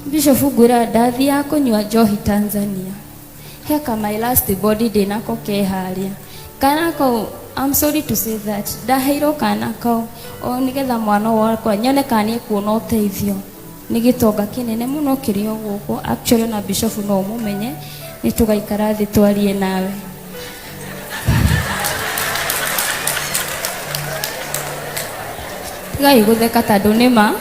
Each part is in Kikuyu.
Bishop ngwĩra ndathiaga kũnyua njohi Tanzania. Heka my last body ndĩnako ke harĩa. Kana kau, I'm sorry to say that, ndaheirwo kana kau o nĩgetha mwana wakwa nyone kana nĩekuona ũteithio. Nĩ gĩtonga kĩnene mũno kĩrĩ o gũkũ. Actually ona Bishop no ũmũmenye, nĩ tũgaikara thĩ twarie nawe. Tigai gũtheka tondũ nĩ ma.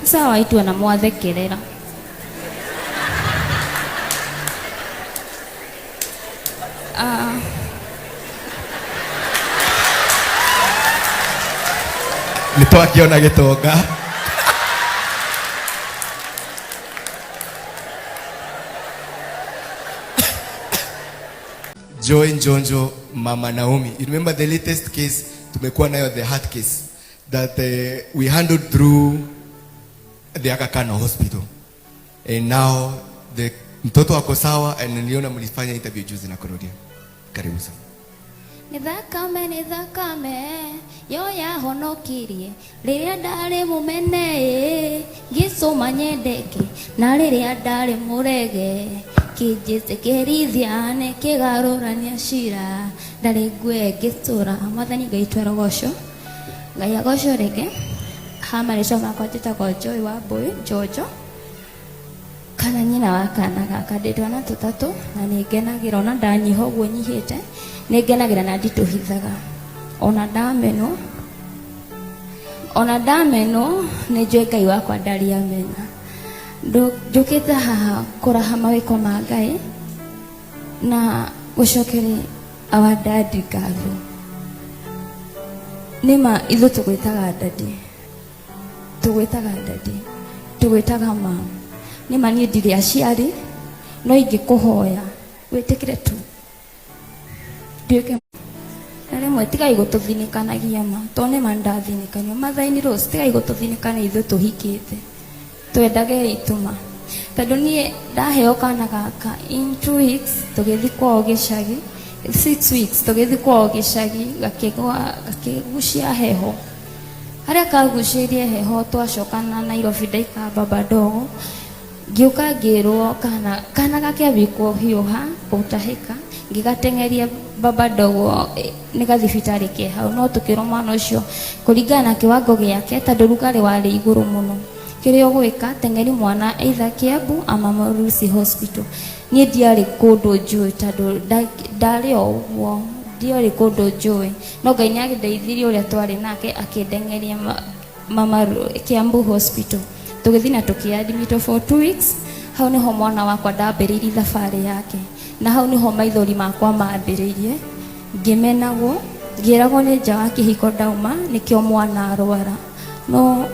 Sawa itua na mwathekerera. Ah. Nĩ twakĩona gĩtonga. Joy Njonjo, Mama Naomi. You remember the latest case tumekuwa nayo, the heart case that we handled through the Aga Khan Hospital. And now the mtoto ako sawa and niliona mlifanya interview juzi na Korodia. Karibu sana. Nĩ thakame nĩ thakame yo yahonokirie rĩrĩa ndarĩ mũmene ĩ ngĩcũma nyendeke na rĩrĩa ndarĩ mũrege kĩnjĩtĩkĩrithia nĩ kĩgarũrania cira ndarĩ ngue ngĩtũra. Mwathani Ngai twerogocwo Ngai agocwo rĩngĩ. Ha marĩtwa makwa njĩtagwo Joy Wambũi Njonjo kana nyina wa kana gaka. Ndĩ twana tũtatũ na nĩ ngenagĩra ona ndanyiha ũguo nyihĩte nĩ ngenagĩra na nditũhithaga. Ona ndamenwo, ona ndamenwo nĩ njũĩ Ngai wakwa ndarĩ amena. Njũkĩte haha kũraha mawĩko ma Ngai na gũcokeria our daddy ngatho. Nĩma ithuĩ tũgwĩtaga daddy, tũgwĩtaga daddy, tũgwĩtaga mom. Nĩma niĩ ndirĩ aciari no ingĩkũhoya wĩtĩkĩre tu nduĩke na rĩmwe tigai gũtũthinĩkanagia ma tondũ nĩma nĩndathinĩkanio. Mother-in laws tigai gũtũthinĩkania ithuĩ tũhikĩte. Twendagei tu ma. Tondũ niĩ ndaheo kana gaka in 2 weeks tũgĩthiĩ kwao gĩcagi, 6 weeks tũgĩthiĩ kwao gĩcagi gakĩgwa gakĩgucia heho. Harĩa kagucĩirie heho twacoka na Nairobi ndaikara baba ndogo ngĩũka ngĩrwo kana kana gakĩambia kũhiũha gũtahĩka ngĩgateng'eria baba ndogo nĩ gathibitarĩ ke hau no tũkĩrwo mwana ũcio kũringana na kĩwango gĩake tondũ rugarĩ warĩ igũrũ mũno kĩrĩa ũgwĩka teng'eri mwana either Kiambu ama Marusi Hospital. Niĩ ndiarĩ kũndũ njũĩ tondũ ndarĩ o ũguo ndiarĩ kũndũ njũĩ no Ngai nĩ andeithirie ũrĩa twarĩ nake akĩndeng'eria mama Kiambu Hospital. Tũgĩthiĩ na tũkĩadmitwo for 2 weeks. Hau nĩho mwana wakwa ndambĩrĩirie thabarĩ yake na hau nĩho maithori makwa mambĩrĩirie ngĩmenagwo ngĩragwo nĩ nja wa kĩhiko ndauma nĩkĩo mwana arwara. No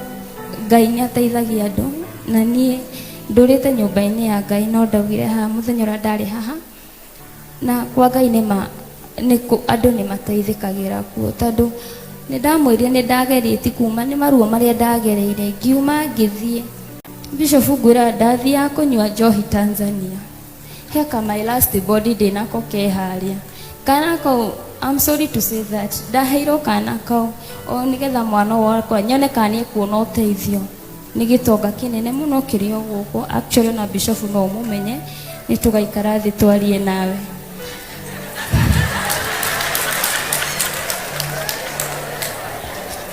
Ngai nĩ ateithagia andũ na niĩ ndũrĩte nyũmba-inĩ ya Ngai no ndaugire haha mũthenya ũrĩa ndarĩ haha na kwa Ngai nĩ ma nĩ andũ nĩ mateithĩkagĩra kuo tondũ nĩ ndamwĩrire nĩ ndagerĩtie kuma nĩ maruo marĩa ndagereire ngiuma ngĩthiĩ. Bishop ngwĩra ndathiaga kũnyua njohi Tanzania. Heka my last body ndĩnako ke harĩa. Kana kau, I'm sorry to say that, ndaheirwo kana kau o nĩgetha mwana wakwa nyone kana nĩekuona ũteithio. Nĩ gĩtonga kĩnene mũno kĩrĩ o gũkũ. Actually ona Bishop no ũmũmenye, nĩ tũgaikara thĩ twarie nawe.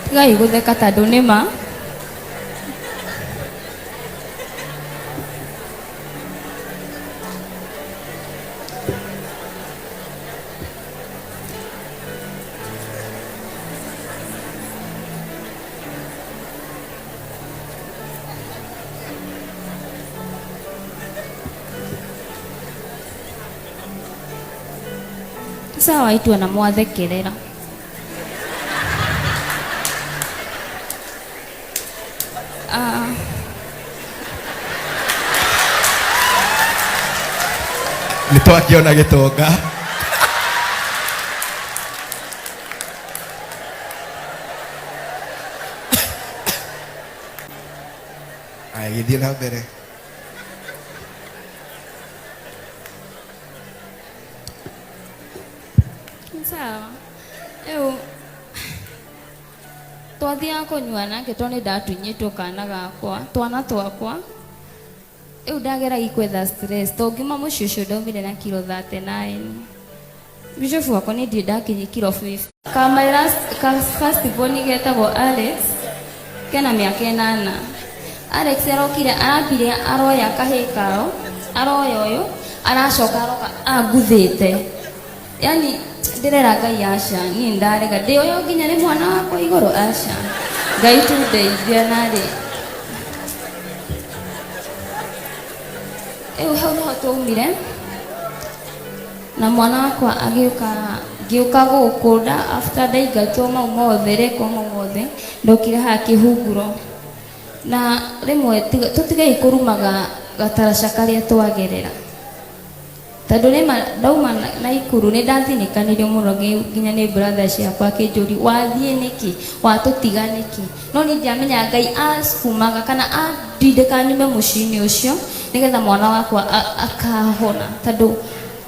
Tigai gũtheka tondũ nĩ ma. Sawa itua na mwathekerera. Ah. Nĩ twakĩona gĩtonga. Aya, gĩthiĩ na mbere. Sawa. Rĩu twathiaga kũnyua nake tondũ nĩ ndatunyĩtwo kana gakwa, twana twakwa. Rĩu ndageragia gwetha stress tondũ ngiuma mũciĩ ũcio ndaumire na kiro 39. Bishop wakwa nĩ ndirĩ ndakinyia kiro 50. Ka my last, ka first born getagwo Alex kena mĩaka 8. Alex arokire arambire aroya kahĩĩ kao, aroya ũyũ, aracoka aroka anguthĩte. Yani ndĩrera Ngai aca, niĩ ndarega ndĩ ũyũ nginya nĩ mwana wakwa igũrũ aca. Ngai tu ndeithia narĩ. Rĩu hau nĩho twaumire na mwana wakwa agĩũka, ngĩũka gũkũ nda after ndaingatwo mau mothe rekwo mau mothe, ndokire haha kĩhunguro. Na rĩmwe tũtigei kũrumaga gataraca karĩa twagerera. Tondũ rĩma ndauma Naikuru nĩ ndathinĩkanirio mũno nginya nĩ brother ciakwa akĩnjũria wathiĩ nĩkĩ, watũtiga nĩkĩ. No niĩ ndiamenya Ngai acukumaga kana andindĩka nyume mũciĩ-inĩ ũcio nĩgetha mwana wakwa akahona. Tondũ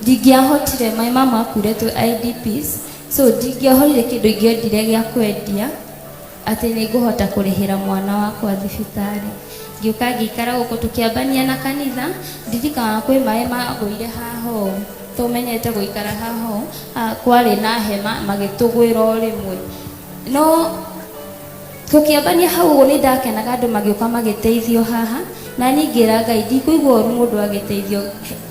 ndingĩahotire, my mama akuire twĩ IDPs, so ndingĩahotire kĩndũ ingĩendire gĩa kwendia atĩ nĩ ngũhota kũrĩhĩra mwana wakwa thibitarĩ. Ngĩũka ngĩikara gũkũ tũkĩambania na kanitha, ndirikanaga kwĩ maĩ magũire haha ũũ, tũmenyete gũikara haha ũũ, kwarĩ na hema magĩtũgwĩra o rĩmwe. No tũkĩambania hau ũguo nĩ ndakenaga andũ magĩũka magĩteithio haha, na niĩ ngĩra Ngai ndikũigua ũru mũndũ agĩteithio,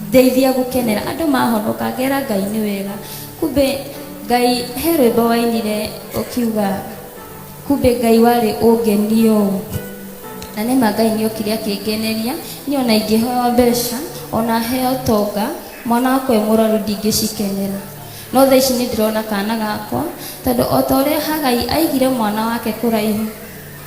ndeithia gũkenera andũ mahonoka, ngera Ngai nĩ wega. Kumbe Ngai he rwĩmbo wainire ũkiuga kumbe Ngai warĩ ũngenio ũũ. Na nĩma Ngai nĩ okire akĩngeneria, niĩ ona ingĩheo mbeca, ona heo ũtonga, mwana wakwa e mũrwaru ndingĩcikenera. No thaa ici nĩ ndĩrona kana gakwa, tondũ o ta ũrĩa Hagai aigire mwana wake kũraihu,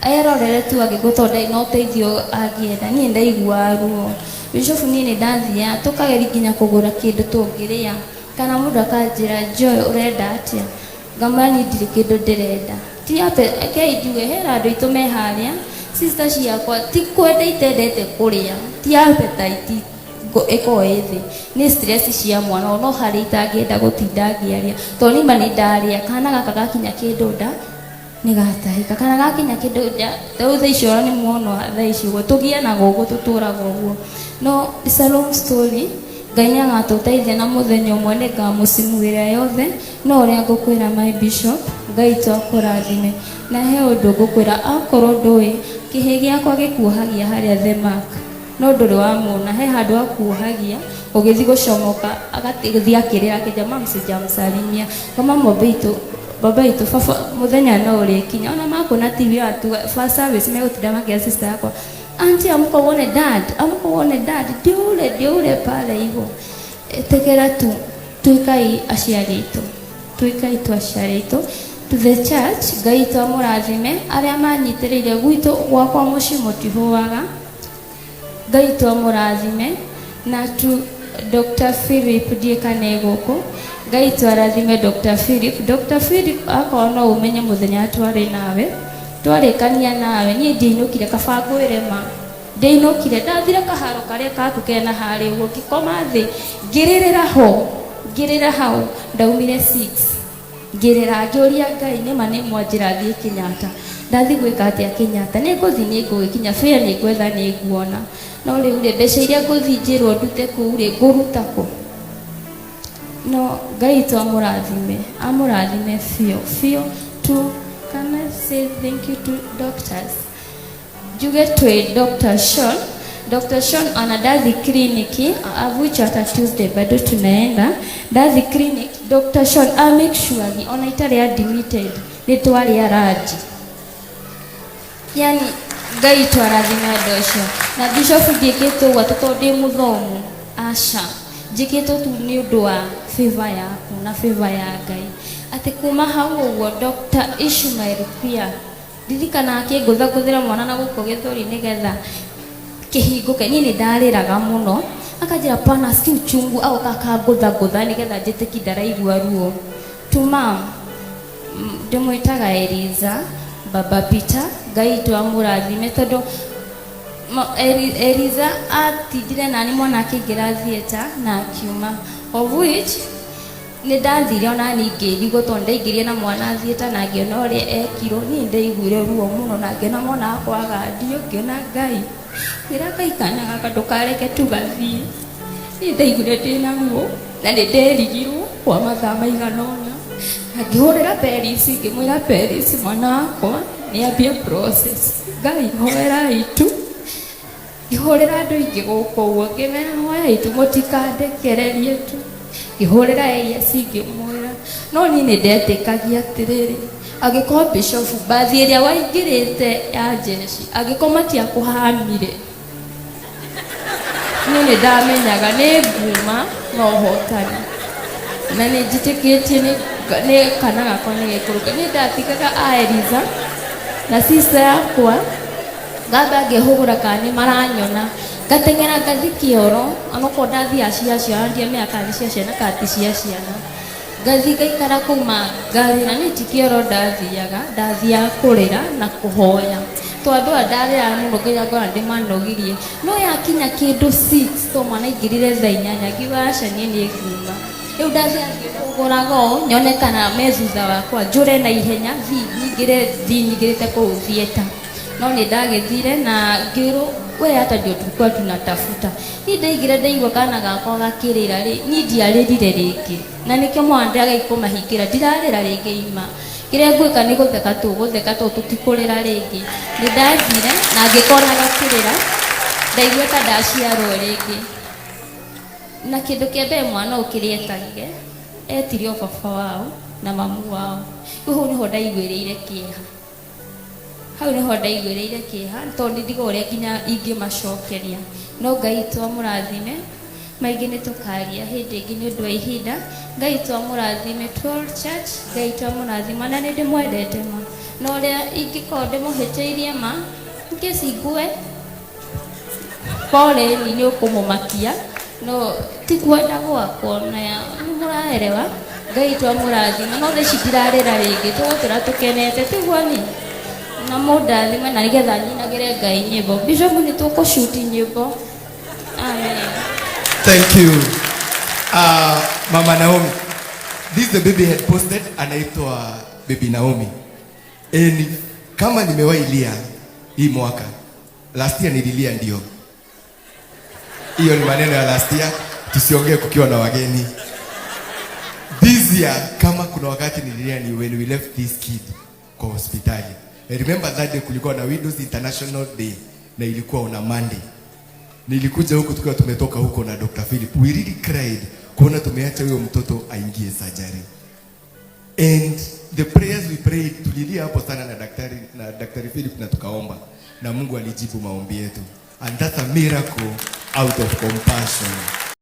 erorere tu agĩkua tondũ ndarĩ na ũteithio angĩenda, niĩ ndaiguaga ruo. Bishop niĩ nĩ ndathiaga tũkageria nginya kũgũra kĩndũ tũngĩrĩa, kana mũndũ akanjĩra Joy ũrenda atĩa? Ngamwĩra niĩ ndirĩ kĩndũ ndĩrenda. Ti atĩ rekei njuge hena andũ aitũ me harĩa, sister ciakwa ti kwenda itendete kũrĩa, ti appetite ĩkoragwo ĩ thĩ, nĩ stress cia mwana no harĩa itangĩenda gũtinda ngĩaria, tondũ nĩma nĩ ndarĩa, kana gaka gakinya kĩndũ nda nĩ gatahĩka, kana gakinya kĩndũ nda, rĩu thaa ici ona nĩ muona thaa ici ũguo, tũgianaga ũguo tũtũraga ũguo. No it's a long story, Ngai nĩ agatũteithia na mũthenya ũmwe nĩ ngamũcimuĩra yothe, no ũrĩa ngũkwĩra my bishop, Ngai witũ akũrathime. Na he ũndũ ngũkwĩra, akorwo ndũĩ, kĩhĩ gĩakwa gĩkuohagia harĩa The Mark, no ndũrĩ wamuona, he handũ akuohagia, ũgĩthiĩ gũcomoka, agathiĩ akĩrĩra akĩnjĩra mam sijamsalimia. Ngama mwambie itu, baba itũ baba mũthenya no ũrĩkinya, ona makuona TV atuga first service megũtinda makĩra sister yakwa, auntie amka uone dad, amka uone dad, ndiure ndiure pale hivyo. Ĩtĩkĩra tu, tuĩkai aciari aitũ, tuĩkai tu aciari aitũ. To the church, Ngai witũ amũrathime, arĩa manyitĩrĩire gwitũ gwakwa mũciĩ mũtihũaga, Ngai witũ amũrathime. Na tu Dr. Philip ndiĩ kana e gũkũ, Ngai witũ arathime Dr. Philip. Dr. Philip akorwo no ũmenye mũthenya twarĩ nawe, twarĩkania nawe, niĩ ndiainũkire kaba ngwĩre ma. Ndiainũkire, ndathire kaharo karĩa kaku kena harĩa ũguo, ngĩkoma thĩ, ngĩrĩrĩra ho, ngĩrĩra hau, ndaumire 6. Ngĩrĩra ngĩũria Ngai nĩma nĩ mwanjĩra thiĩ Kenyatta. Ndathiĩ gwĩka atĩa Kenyatta? Nĩ ngũthiĩ nĩ ngũgĩkinya, fare nĩ ngwetha nĩ nguona. No rĩu rĩ, mbeca iria ngũthiĩ njĩrwo ndute kũu rĩ, ngũruta kũ? No Ngai witũ amũrathime, amũrathime biũ biũ. To, can I say thank you to doctors? Njuge twĩ Dr. Sean. Dr. Sean ana ndathi kliniki, avucho hata Tuesday bado tunaenda. Ndathi clinic, Dr. Sean a make sure ni ona itarĩ admitted nĩ twarĩa lunch. Yani Ngai twarathime andũ acio. Na Bishop ndiĩkĩte ũguo atĩ tondũ ndĩ mũthomu, aca. Njĩkĩte tu nĩ ũndũ wa favor yaku na favor ya Ngai. Atĩ kuma hau ũguo Dr. Ishmael pia ndirikana akĩngũthangũthĩra mwana na gũkũ gĩthũri nĩgetha kĩhingũke. Niĩ nĩ ndarĩraga mũno, akanjĩra pana si uchungu, agoka akangũthangũtha nĩgetha njĩtĩki ndaraigua ruo. To mom, ndĩmwĩtaga Eliza, Baba Peter, Ngai witũ amũrathime tondũ Eliza atindire nani mwana akĩingĩra theatre na akiuma, of which nĩ ndathire ona niĩ ngĩrigwo tondũ ndaingĩrire na mwana theatre na ngĩona ũrĩa ekirwo. Niĩ ndaiguire ruo mũno na ngĩona mwana wakwa agandio, ngĩona Ngai, ngĩra Ngai, kana gaka ndũkareke tu gathiĩ. Niĩ ndaiguire ndĩna ruo na nĩ nderigirwo kwa mathaa maigana ũna, na ngĩhũrĩra Peris, ngĩmwĩra, "Peris, mwana wakwa nĩ ambie process. Ngai, hoerai tu." Ngĩhũrĩra andũ aingĩ gũkũ ũguo, ngĩmera, "Hoyai tu, mũtikandekererie tu." Ngĩhũrĩra Elias, ngĩmwĩra. No niĩ nĩ ndetĩkagia atĩrĩrĩ, angĩkorwo bishop bathi ĩrĩa waingĩrĩte ya jeshi, angĩkorwo matiakũhamire, niĩ nĩ ndamenyaga nĩ nguma na ũhotani, na nĩ njĩtĩkĩtie nĩ kana gakwa nĩ gekũrũka. Nĩ ndatigaga a Eliza na sister yakwa, ngamba ngĩhũgũra kana nĩ maranyona, ngateng'era ngathi kĩoro, onokorwo ndathiaga cia ciana, ndiamenya kana nĩ cia ciana kana ti cia ciana. Ngathi ngaikara kũu ma ngarĩra. Niĩ ti kĩoro ndathiaga, ndathiaga kũrĩra na kũhoya, to andũ aya ndarĩraga mũno nginya ngona ndĩmanogirie. No yakinya kĩndũ 6, to mwana aingĩrire thaa 8, ngiuga, "Aca, niĩ nĩ nguma rĩu." Ndathiaga ngĩhũgũraga ũũ nyone kana me thutha wakwa, njũre na ihenya, thi nyingĩre, thi nyingĩrĩte kũu theatre. No nĩ ndagĩthire na ngĩrwo, "We hata ndio tulikuwa tunatafuta." Niĩ ndaigire ndaigua kana gakwa gakĩrĩra rĩ, niĩ ndiarĩrire rĩngĩ, na nĩkĩo mwana ndĩrageria kũmahingĩra. Ndirarĩra rĩngĩ, ima kĩrĩa ngwĩka nĩ gũtheka, tũgũtheka tondũ tũtikũrĩra rĩngĩ. Nĩ ndathire na ngĩkona gakĩrĩra, ndaigua ta ndaciarwo rĩngĩ. Na kĩndũ kĩa mbere mwana ũyũ kĩrĩa etagire, etire o baba wao na mamu wao. Rĩu hau nĩho ndaiguĩrĩire kĩeha, hau nĩho ndaiguĩrĩire kĩeha, tondũ nĩ ndiga ũrĩa nginya ingĩmacokeria. No Ngai witũ amũrathime. Maingĩ nĩ tũkaria hĩndĩ ĩngĩ nĩ ũndũ wa ihinda. Ngai witũ amũrathime to all church. Ngai witũ amũrathime, na nĩ ndĩmwendete ma, na ũrĩa ingĩkorwo ndĩmũhĩtĩirie ma ngĩcingue poleni, nĩ ũkũmũmakia, no ti kwenda gwakwa, na nĩ mũraerewa. Ngai witũ amũrathime. No thaa ici ndirarĩra rĩngĩ, tũgũtũra tũkenete, tiguo ni na mũndathime, na nĩgetha nyinagĩre Ngai nyĩmbo. Bishop, nĩ tũkũcuti nyĩmbo. Amen. Thank you. Mama Naomi. This the baby had posted, anaitwa Baby Naomi. Ni, kama nimewahi lia hii mwaka. Last year nililia ndio. Hiyo ni maneno ya last year, tusiongee kukiwa na wageni. This year kama kuna wakati nililia ni when we left this kid kwa hospitali. I remember that day kulikuwa na Widows International Day na ilikuwa on a Monday. Nilikuja huku tukiwa tumetoka huko na Dr. Philip. We really cried kuona tumeacha huyo mtoto aingie surgery. And the prayers we prayed, tulilia hapo sana na daktari Philip na tukaomba na Mungu alijibu maombi yetu. And that's a miracle out of compassion.